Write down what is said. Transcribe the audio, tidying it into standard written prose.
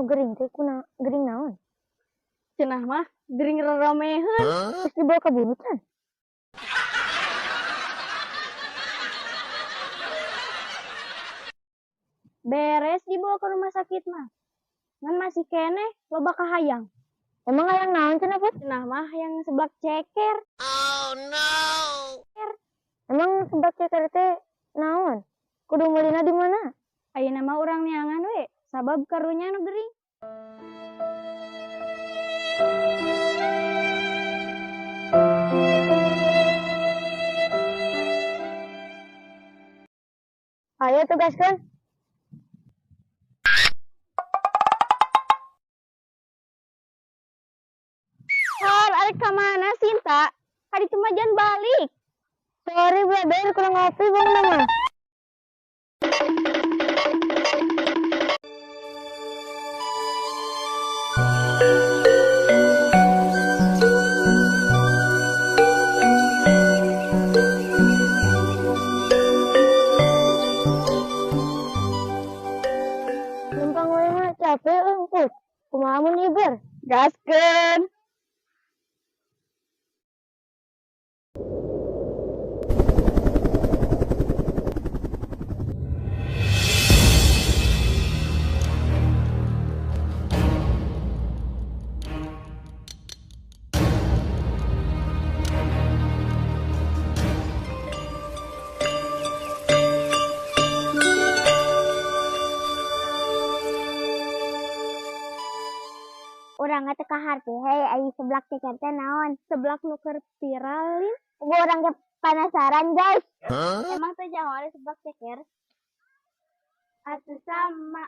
Nu gering teh kuna gering naon? Cenah mah gering roromeheun. Terus dibawa ka bumi can? Beres dibawa ke rumah sakit mah. Ngan masih keneh loba kahayang. Emang hayang naon cenah, Put? Cenah mah hayang seblak ceker. Emang seblak ceker teh naon? Kudu meulina di mana? Ayeuna mah urang neangan we, sabab karunya nu gering. Ayo tugaskeun. Hor, arek ka mana Sinta? Kaditu mah jangan balik. Sorry brother, kurang ngopi bang nama. Numpang we mah capek euy, Put. Kumaha mun iber? Gaskeun. Urang teh kaharti hei ai seblak ceker teh naon? Seblak nu keur viral lin. Gua urang ge penasaran, guys. Emang teh jauh ada seblak ceker? Atuh sama.